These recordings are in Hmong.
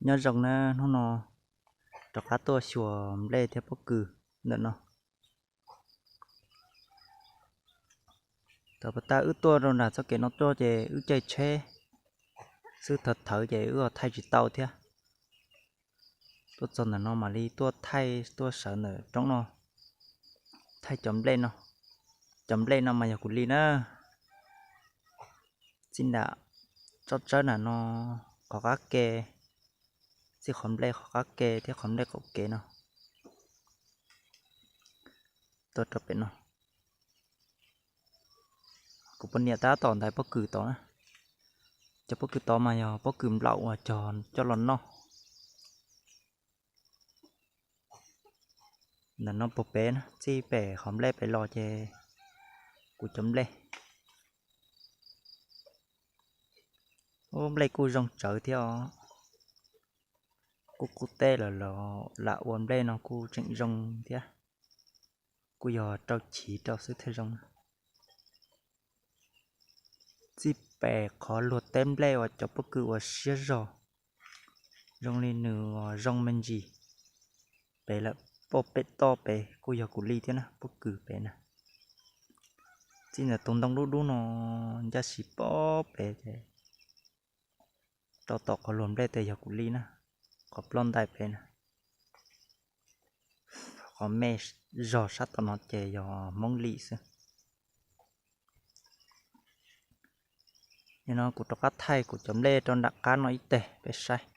Nyob zoo na, hnub no rov qab tuaj xyuas nplej thiab pob kws ntawm no. Thaum pus tas wb tuaj rau nram txoj kev no tuaj ces wb caij tsheb xwb, thawv thawv ces wb ho thaij tsis tau thiab. Tuaj txog ntawm no mam li tuaj thaij, tuaj sawv ntawm roob no, thaij cov nplej no. Cov nplej no mas yog kuv li na. Txij nram tsob tsawb nram no qhov qab ke, txij qhov nplej qhov qab ke thiab qhov nplej qaum kev no tuaj rau pem no. Kuv poj niam tab tom ntais pob kws tod na. Cov pob kws tod mas yog pob kws nplaum uas cog coj los noj. Ntawm no puag pem na, txij pem qhov nplej pem los ces kuv cov nplej. Ub, nplej kuj zoo tsawv thiab os. Kuj qub teb lawm los lam ua nplej no kuj tseem zoo thiab. Kuj yog rau chiv rau xwb thiaj zoo. Txij pem qhov luag teb nplej uas cov pob kws uas siab zog, zoo li nws zoo me ntsis, pem lawm, pem toj pem kuj yog kuv li thiab na, pob kws pem na. Txij ntawm tus ntoo dub dub no ncaj si pem ces rau tom qhov luag nplej tes yog kuv li na, qhov ploj ntais pem na. Qhov me zog sab tom no ces yog Hmoob li xwb. Nim no kuv rov qab thaij kuv cov nplej rau nram qab no ib teg peb saib.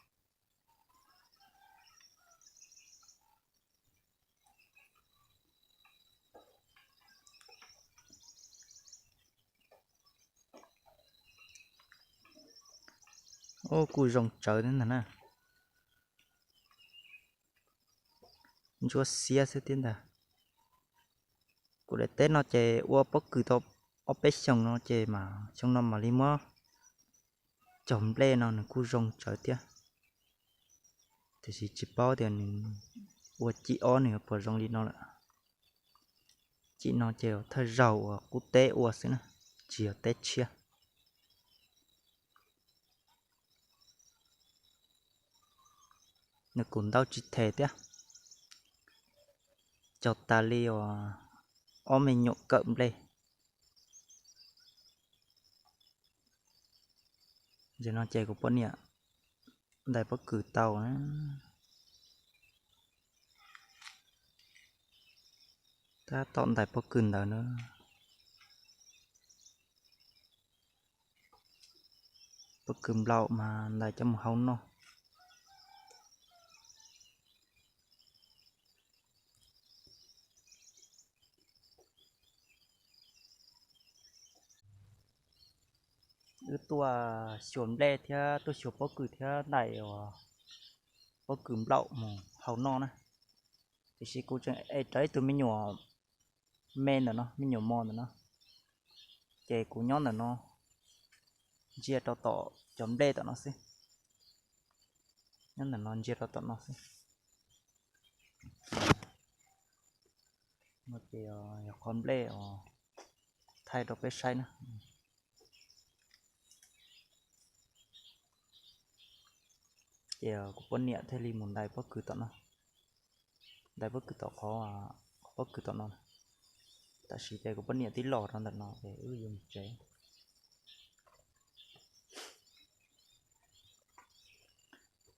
Ub, kuj zoo tsawv thiab ntag na. Ntsuab xiab xwb thiab ntag. Kuv daim teb no ces ua pob kws tau ob peb xyoos no ces mas xyoo no mam li muab cog nplej no nws kuj zoo tsawv thiab. Tiam sis tsis paub tias nws ua cim ob nws puas zoo li no lawm. Cim no ces thawj zaug uas qub teb ua xwb na, tsis yog teb tshiab. Nws kuj ntau tsis them thiab. Cog tas li uas ob me nyuam kawm nplej. Zaum no ces kuv poj niam ntais pob kws tau na. Tab tom ntais pob kws ntawd na. Pob kws nplaum mas ntais coj mus hau noj. Wb tuaj xyuas nplej thiab tuaj xyuas pob kws thiab ntais pob kws nplaum mus hau noj na. Tiam sis kuv tseem ev rawv ib tug me nyuam me ntawm no, me nyuam mos ntawm no, ces kuv nyob ntawm no ntsia rau tom cov nplej tom no xwb. Nyob ntawm no ntsia rau tom no xwb. No ces yog qhov nplej uas thaij rau peb saib na. Ces kuv poj niam thiaj li mus ntais pob kws tom no, ntais pob kws tom qhov, qhov pob kws tom no. Tam sim ces kuv poj niam twb los rau ntawm no es wb yuav mus tsev.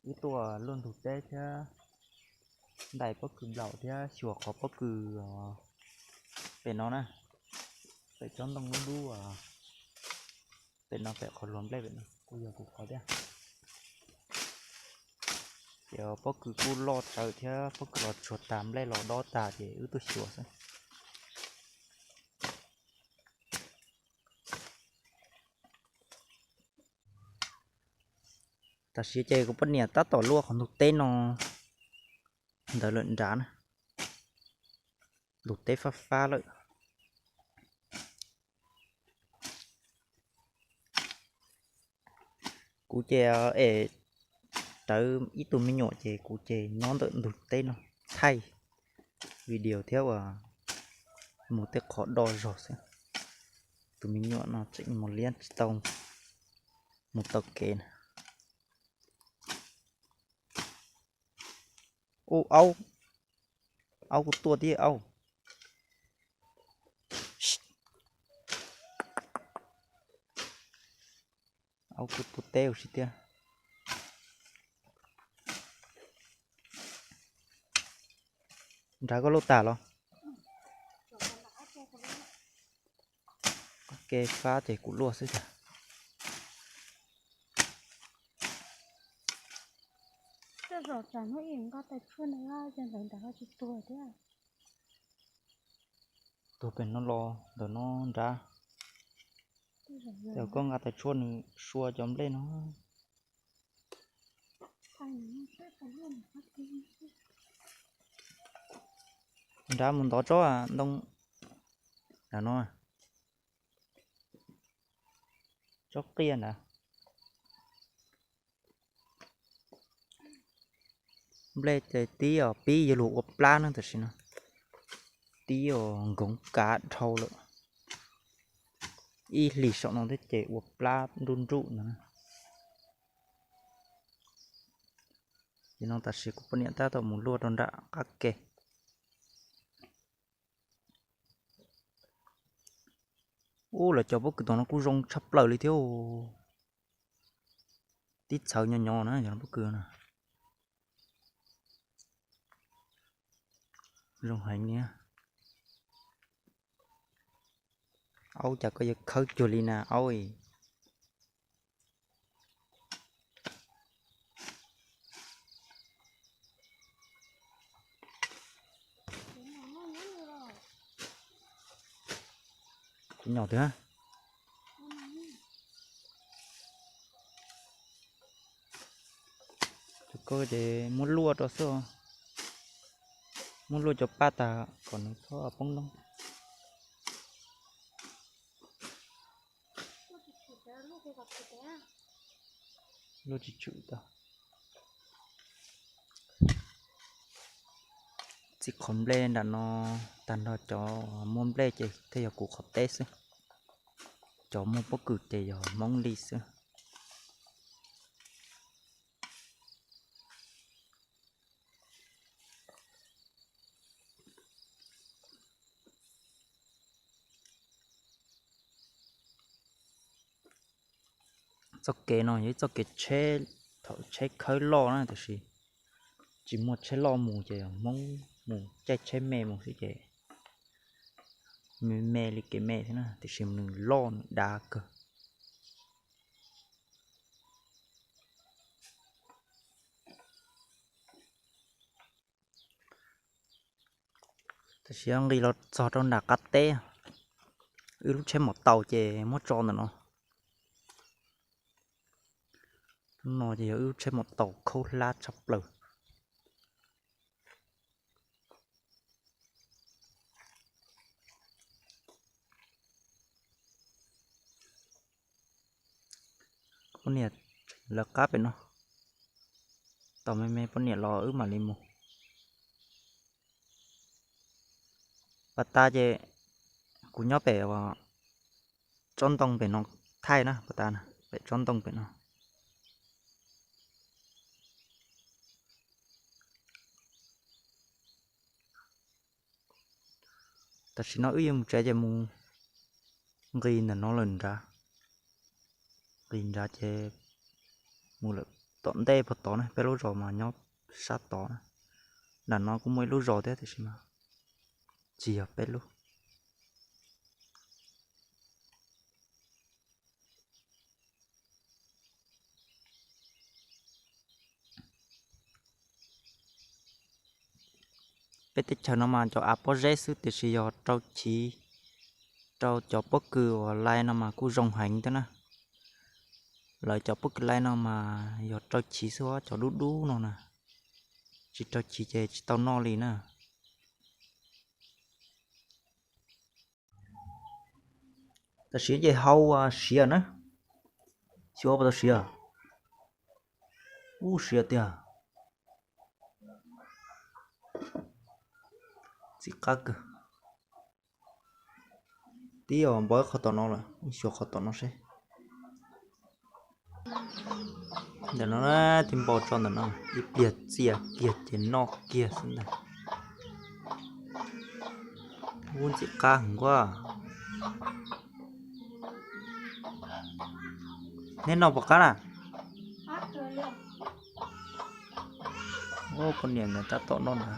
Wb tuaj luaj ntug teb thiab ntais pob kws nplaum thiab xyuas qhov pob kws pem no na, pem tsob ntoo dub dub, pem no pem qhov luag nplej pem no kuj yog kuv qhov thiab. Ces pob kws kuj loj tsawv thiab pob kws los tsuag tag nplej los dob tag ces wb tuaj xyuas xwb. Tam sim ces kuv poj niam tab tom luaj qhov ntug teb no ntawd lawm nrad na, ntug teb fab fab lawm. Kuv ces es rawv ib tug me nyuam ces kuv ces nyob ntawm ntug teb no thaij video thiab uas mus tej qhov do zog xwb. Tus me nyuam no tseem mus liab tsis tau mus taug kev na. Ub, aub, aub kuj tuaj thiab aub. Aub kuj tuaj teb ua si thiab. Nrad koj luaj tag los? Qab ke fab ces kuv luaj xwb tiag. Tuag pem no los ntawm no nrad. Ces koj nqa tais tshuaj nws sua cov nplej no. Nrad mus ntov tsob ntoo nram no, tsob qiaj nrad. Nplej ces tib os pib yuav luag ua plab na tam sim no, tib os nkoov kav dhau lawm. Ib hlis saum no thiab ces ua plab nruj nruj no. Ces no tam sim kuv poj niam tab tom mus luaj rau nram qab ke. Ub, lawv cov pob kws tom no kuj zoo tshaj plaws li thiab. Tib txhawv nyo nyo na cov pob kws na. Zoo heev li. Aub, cas koj yuav khawb cuag li na aub. Kuv nyom twg? Tus ko ces muab luaj rau xwb, muab luaj cov paj tas kom nws txhob poob noob. Luaj tsis tshwm tau. Txiv qhov nplej nram no tag nrho, cov muaj nplej ces thiaj yog kuv qhov teb xwb, cov muaj pob kws ces yog Hmoob li xwb. Txoj kev no yog ib txoj kev tsheb, thaum tsheb khawb loj na, tiam sis tsis muaj tsheb loj mus ces Hmoob mus caij tsheb me mus xwb ces me me li kev me thiab na, tiam sis nws loj nws dav kawg. Tam sim no nqis los txog rau nram qab teb, wb lub tsheb maum taus ces muab tso ntawm no. Lub no ces yog wb lub tsheb maum taus khaub hlab tshaj plaws. Poj niam lawv qab pem no, tos me me poj niam los wb mam li mus. Pas tas ces kuv nyob pem tsob ntoo pem no thaij na, pas tas pem tsob ntoo pem no. Tam sim no wb yuav mus tsev ces mus nqis ntawm no lawm nrad. Nqis nrad ces mus lawm tom ntej puag tod na, peb lub zos mas nyob sab tod na. Nram no kuj muaj ib lub zos thiab tiam sis mas tsis yog peb lub. Peb teb chaws no mas cov av pob zeb xwb tiam sis yog rau chiv, rau cov pob kws uas lai no mas kuj zoo heev thiab na. Lawv cov pob kws lai no mas yog rau chiv xwb, cov dub dub no na, tsis rau chiv ces tsis tau noj li na. Tam sim ces hau siav na, xyuas puas tau siav, ub siav tiag. Txiv qab kawg. Tib os npau qhov tom no lawm, xyuas qhov tom no seb. Ntawm no na, tib npau tso ntawm no, ib pliag txias kiag ces noj kiag xwb ntag. Ub, ntxim qab heev nkuaj. Neb noj puas qab na? Ub, poj niam nkawd tab tom noj na.